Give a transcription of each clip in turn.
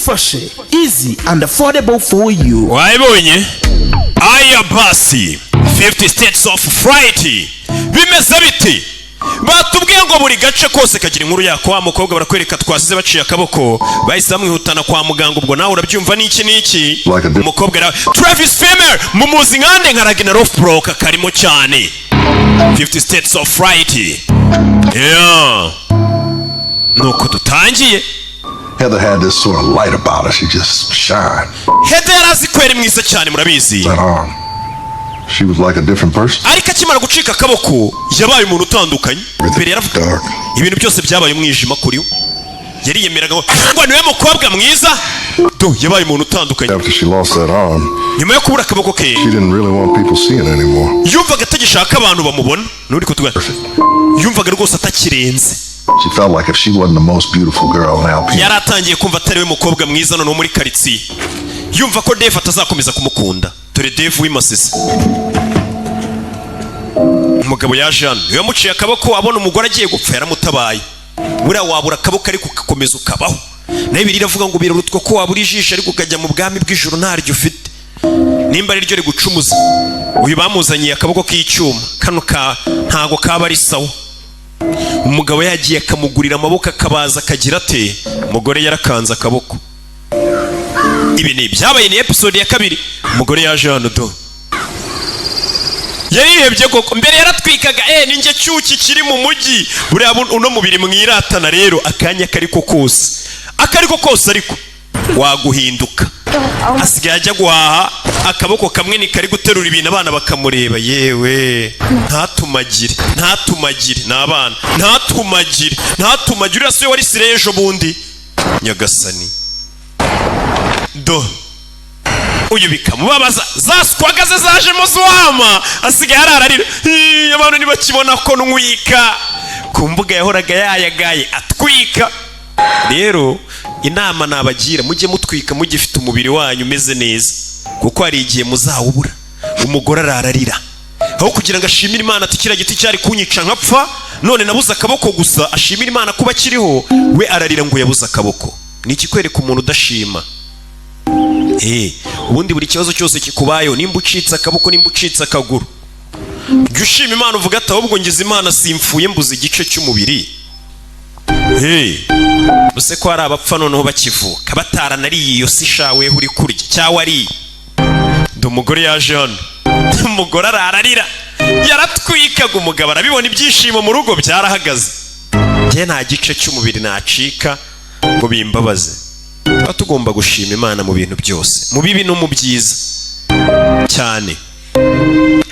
Byifashe easy and affordable for you. Wayibonye aya basi, 50 States of Fright bimeze biti? Batubwiye ngo buri gace kose kagira inkuru yako. Wa mukobwa barakwereka twasize baciye akaboko, bahise bamwihutana kwa muganga. Ubwo nawe urabyumva n'iki n'iki. Like a Umukobwa nawe Travis Fimmel mumuzi nkande nka Ragnar Lothbrok, karimo cyane. 50 States of Fright, yeah. Nuko dutangiye. Heather had this sort of light about her. She just shined. Heather yari azi ko yari mwiza cyane, murabizi. That arm. She was like a different person. Ariko akimara gucika akaboko yabaye umuntu utandukanye. Mbere yaravuga Dark. ibintu byose byabaye umwijima kuri we. Yariyemeraga ngo niwe mukobwa mwiza do, yabaye umuntu utandukanye. After she lost that arm, Nyuma yo kubura akaboko ke, she didn't really want people seeing anymore. yumvaga atagishaka abantu bamubona. Nturi kutuga, yumvaga rwose atakirenze. She felt like if she wasn't the most beautiful girl in Alpena, Yari atangiye kumva atari we mukobwa mwiza noneho muri karitsiye, yumva ko Dave atazakomeza kumukunda. Dore Dave w'imasisi, umugabo yaje hano, niwe yamuciye akaboko abona umugore agiye gupfa, yaramutabaye. Buriya wabura akaboko ariko ugakomeza ukabaho. Naho ibiri iravuga ngo birarutwa ko wabura ijisho ariko ukajya mu bwami bw'ijuru ntaryo ufite, nimba ari ryo rigucumuza. Uyu bamuzaniye akaboko k'icyuma kano ka ntago kaba ari sawa. Umugabo yagiye akamugurira amaboko, akabaza akagira ate, umugore yarakanze akaboko. Ibi ni ibyabaye, ni episode ya kabiri. Umugore yaje hano do, yarihebye koko. Mbere yaratwikaga, ninjye cyuki kiri mu mujyi. Buriya uno mubiri mwiratana rero, akanya kariko kose, akariko kose ariko waguhinduka. Asigaye ajya guhaha akaboko kamwe ni kari guterura ibintu, abana bakamureba. Yewe, ntatumagire, ntatumagire, ni abana, ntatumagire, ntatumagire. Uriya siwe wari sire ejo bundi? Nyagasani, do uyu bikamubabaza. Za swagger ze zajemo zuwama, asigaye arararira. Hii, abantu ntibakibona ko nwika ku mbuga yahoraga yayagaye atwika. Rero inama nabagira, mujye mutwika mugifite umubiri wanyu umeze neza, kuko hari igihe muzawubura. Umugore arararira aho kugira ngo ashimire Imana ati kiriya giti cyari kunyica nkapfa, none nabuze akaboko gusa, ashimire Imana kuba akiriho. We ararira ngo yabuze akaboko. Ni ikikwereka umuntu udashima. Ubundi buri kibazo cyose kikubayeho, nimba ucitse akaboko, nimba ucitse akaguru, jya ushima Imana, uvuga ati ahubwo ngize Imana simpfuye, mbuze igice cy'umubiri. Hey, use ko hari abapfa noneho bakivuka bataranariye iyo si shawe uri kurya cyangwa ariye. Ndi umugore yaje hano, umugore arararira, yaratwikaga, umugabo arabibona, ibyishimo mu rugo byarahagaze. Njye nta gice cy'umubiri nacika ngo bimbabaze. Tuba tugomba gushima Imana mu bintu byose, mu bibi no mu byiza cyane.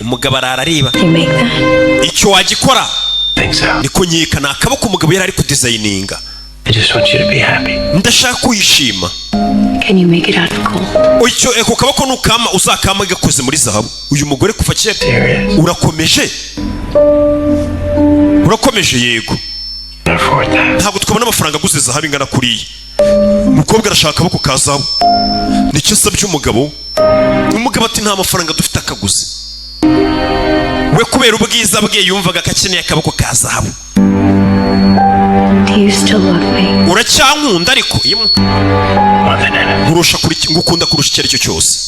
Umugabo arara areba. You make that? Icyo wagikora? Think so. Niko nkeka, ni akaboko umugabo yari ari kudesigninga. I just want you to be happy. Ndashaka kwishima. Can you make it out of gold? Icyo ako kaboko nukama uzakama gakoze muri zahabu. Uyu mugore kuva kera. Serious. Urakomeje, urakomeje? Yego. Can't afford that. Ntabwo twabona amafaranga aguze zahabu ingana kuriya. Umukobwa arashaka akaboko ka zahabu, nicyo asabye umugabo. Umugabo ati nta mafaranga dufite akaguze. We kubera ubwiza bwe yumvaga ko akeneye akaboko ka zahabu. Do you still love me? Uracyankunda ariko? Iyo More than anything. Nkurusha kuri ngukunda kurusha icyo ari cyo cyose.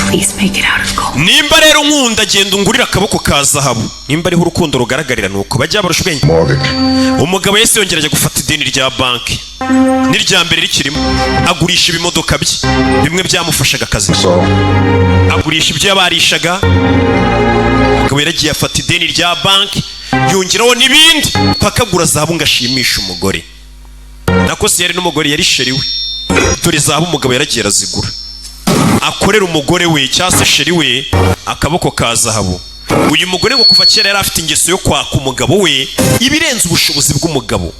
Please make it out of gold. Nimba rero nkunda, genda ungurire akaboko ka zahabu. Nimba ariho urukundo rugaragarira, nuko bajya barusha ubwenge. Mortgage. Umugabo yahise yongera ajya gufata ideni rya banki n'irya mbere rikirimo, agurisha ibimodoka bye bimwe byamufashaga akazi. So, Agurisha ibyo yabarishaga. Umugabo yaragiye afata ideni rya banki, yongeraho n'ibindi, paka agura zahabu ngo ashimishe umugore. Nako si yari n'umugore, yari chérie we. Dore zahabu umugabo yaragiye arazigura, akorera umugore we cyangwa se chérie we akaboko ka zahabu. Uyu mugore ngo kuva kera yari afite ingeso yo kwaka umugabo we ibirenze ubushobozi bw'umugabo,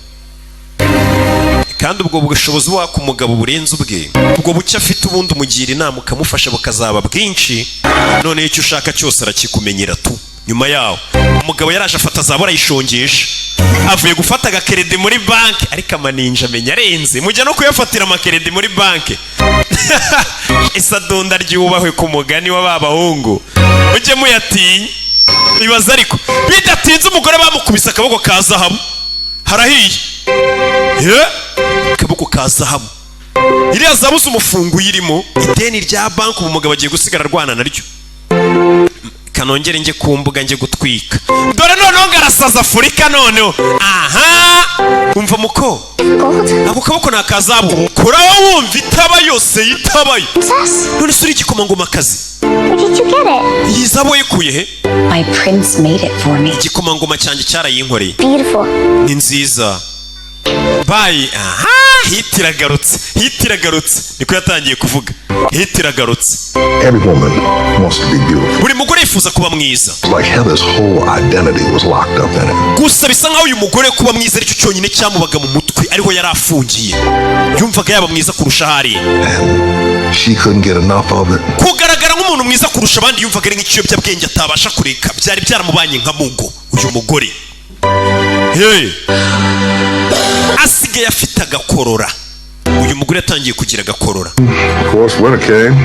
kandi ubwo bushobozi waka umugabo burenze ubwe, ubwo buke afite, ubundi umugira inama ukamufasha bukazaba bwinshi. Noneho icyo ushaka cyose arakikumenyera tu. Nyuma yaho umugabo yaraje afata zahabu arayishongesha, avuye gufata agakeredi muri banki. Ariko amaninja amenya arenze, mujya no kuyafatira amakeredi muri banki. Isadunda ryubahwe ku mugani wa ba bahungu, mujye muyatinya. Ibaza ariko bidatinze umugore bamukubise akaboko ka zahabu, harahiye. Ye, akaboko ka zahabu, iriya zahabu si umufungo uyirimo. Ideni rya banki, ubu umugabo agiye gusigara arwana naryo. Kanongere njye ku mbuga, njye gutwika. Dore noneho ngarasaza Afurika noneho. Aha, umva muko. Gold? Ako kaboko ni akazabu, kuraho wumva itaba yose yitabayo. Princess? None se uri igikomangomakazi? Where did you get it? Iyi zahabu wayikuye he? My prince made it for me. Igikomangoma cyanjye cyarayinkoreye. Beautiful. Ni nziza. Bayi, aha, hiti iragarutse, hiti iragarutse, niko yatangiye kuvuga, hiti iragarutse. Every woman wants to be beautiful. Buri mugore yifuza kuba mwiza. It's like Heather's whole identity was locked up in it. Gusa bisa nkaho uyu mugore kuba mwiza aricyo cyonyine cyamubaga mu mutwe, ariho yari afungiye. Yumvaga yaba mwiza kurusha ahari. And she couldn't get enough of it. Kugaragara nk'umuntu mwiza kurusha abandi yumvaga ari nk'ikiyobyabwenge atabasha kureka. Byari byaramubanye nka mugo. Uyu mugore, hey, asigaye afite agakorora. Uyu mugore yatangiye kugira agakorora. Of course, winter came.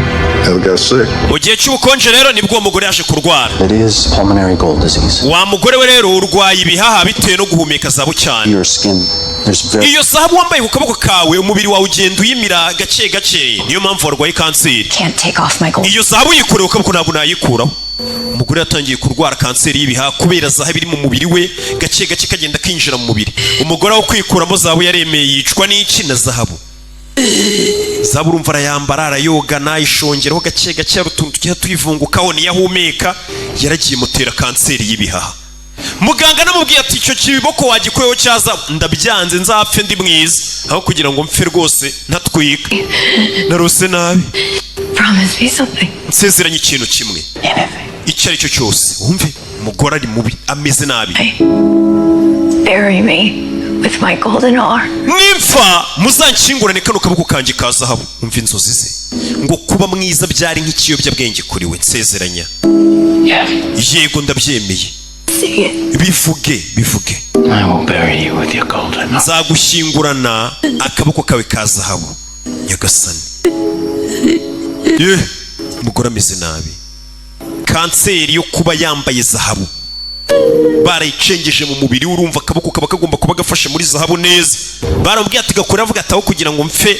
Heather got sick. Mu gihe cy'ubukonje rero nibwo uwo mugore yaje kurwara. It is pulmonary gold disease. Wa mugore we rero, urwaye ibihaha bitewe no guhumeka zahabu cyane. Your skin, there's very Iyo zahabu wambaye ku kaboko kawe, umubiri wawe ugenda uyimira gake gake, niyo mpamvu warwaye kanseri. Can't take off my gold. Iyo zahabu uyikureho ku kaboko, ntabwo nayikuraho. Umugore yatangiye kurwara kanseri y'ibihaha kubera zahabu iri mu mubiri we, gake gake kagenda kinjira mu mubiri. Umugore aho kwikuramo zahabu yaremeye yicwa n'iki? Na zahabu. Zahabu urumva arayambara, arayogana, ishongeraho gake gake, hari utuntu tugenda tuyivungukaho, niyo ahumeka. Yaragiye imutera kanseri y'ibihaha. Muganga namubwiye ati: "Icyo kiboko wagikuyeho cyaza." "Ndabyanze, nzapfe ndi mwiza aho kugira ngo mpfe rwose ntatwika, narose nabi." Promise me something. Nsezeranye ikintu kimwe. Icyo ari cyo cyose. Wumve, umugore ari mubi, ameze nabi. Bury me with my golden arm. Nimfa muzankingurane kano kaboko kanjye ka zahabu. Umva inzozi ze, ngo kuba mwiza byari nk'ikiyobyabwenge kuri we. Nsezeranya. Yego, ndabyemeye. See it. Bivuge, bivuge. I will bury you with your golden arm. Nzagushyingurana akaboko kawe ka zahabu. Nyagasani ye, umugore ameze nabi, kanseri yo kuba yambaye zahabu barayicengeje mu mubiri we. Urumva akaboko kaba kagomba kuba gafashe muri zahabu neza. Baramubwiye ati: "Gakora." Avuga ati: "Aho kugira ngo mpfe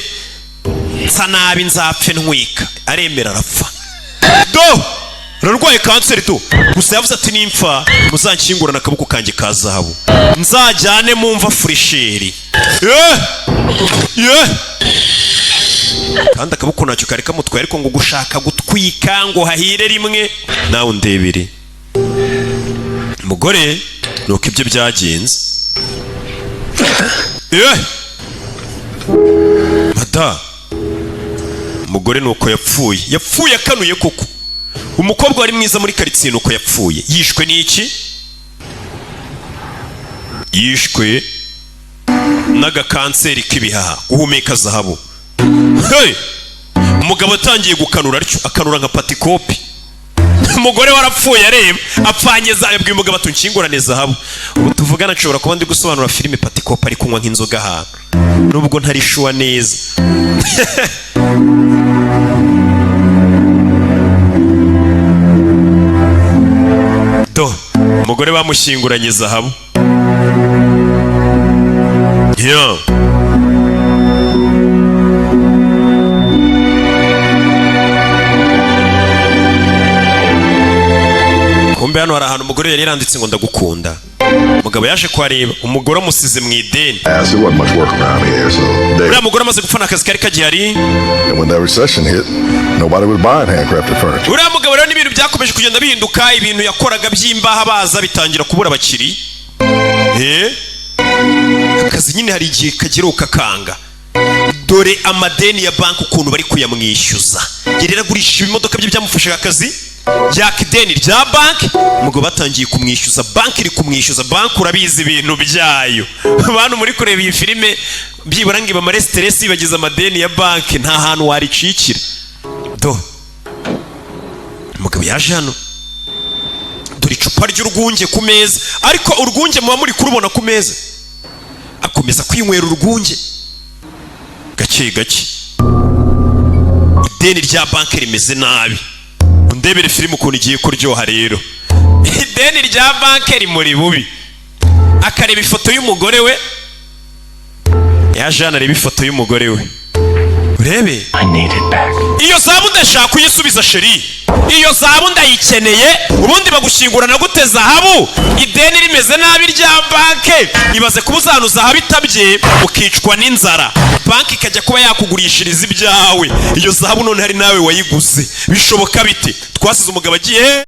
nsa nabi, nzapfe ntwika." Aremera arapfa. Do, ararwaye kanseri do. Gusa yavuze ati: "Nimfa muzankingurana akaboko kanjye ka zahabu, nzajyane mumva furisheri." Ye ye, kandi akaboko ntacyo kari kamutwaye, ariko ngo gushaka gutwika ngo hahire rimwe. Nawe undebere umugore, nuko ibyo byagenze. Ye mada, umugore nuko yapfuye, yapfuye akanuye koko. Umukobwa wari mwiza muri karitsiye nuko yapfuye. Yishwe n'iki? Yishwe n'agakanseri k'ibihaha, guhumeka zahabu. Hey! Umugabo atangiye gukanura atyo, akanura nka patikopi. Umugore warapfuye areba apfanye zahabu. Yabwiye umugabo ati: "Unkingurane zahabu." Ubu tuvugana nshobora kuba ndi gusobanura filime, patikopi ari kunywa nk'inzoga ahantu, nubwo ntari sure neza. Do, umugore bamushyinguranye zahabu. Yeah. Kumbe hano hari ahantu umugore yari yaranditse ngo "Ndagukunda". Umugabo yaje kuhareba, umugore amusize mu ideni. As there wasn't much work around here, so they, Uriya mugore amaze gupfa, nta kazi kari kagihari. and when that recession hit, nobody was buying handcrafted furniture. Uriya mugabo rero, n'ibintu byakomeje kugenda bihinduka, ibintu yakoraga by'imbaho baza bitangira kubura abakiriya. Eh, akazi nyine hari igihe kagera ukakanga. Dore amadeni ya banki ukuntu bari kuyamwishyuza. Yari yaragurishije ibimodoka bye byamufashaga akazi, yaka ideni rya banki. Umugabo batangiye kumwishyuza, banki iri kumwishyuza. Banki urabizi ibintu byayo. Bantu muri kureba iyi filime, byibura ngo ibamare stress, bagize amadeni ya banki, nta hantu waricikira. Do, umugabo yaje hano, dore icupa ry'urwunge ku meza. Ariko urwunge muba muri kurubona ku meza, akomeza kwinywera urwunge gake gake. Ideni rya banki rimeze nabi. Undebere filime ukuntu igiye kuryoha rero. Ideni rya banki rimuri bubi. Akareba ifoto y'umugore we. Yaje hano areba ifoto y'umugore we, urebe. I need it back. Iyo zahabu ndashaka kuyisubiza, chérie. Iyo zahabu ndayikeneye. Ubundi bagushyingurana gute zahabu, ideni rimeze nabi rya banke? Ibaze kuba uzana zahabu itabye, ukicwa n'inzara, banki ikajya kuba yakugurishiriza ibyawe. Iyo zahabu none hari nawe wayiguze, bishoboka bite? Twasize umugabo agiye.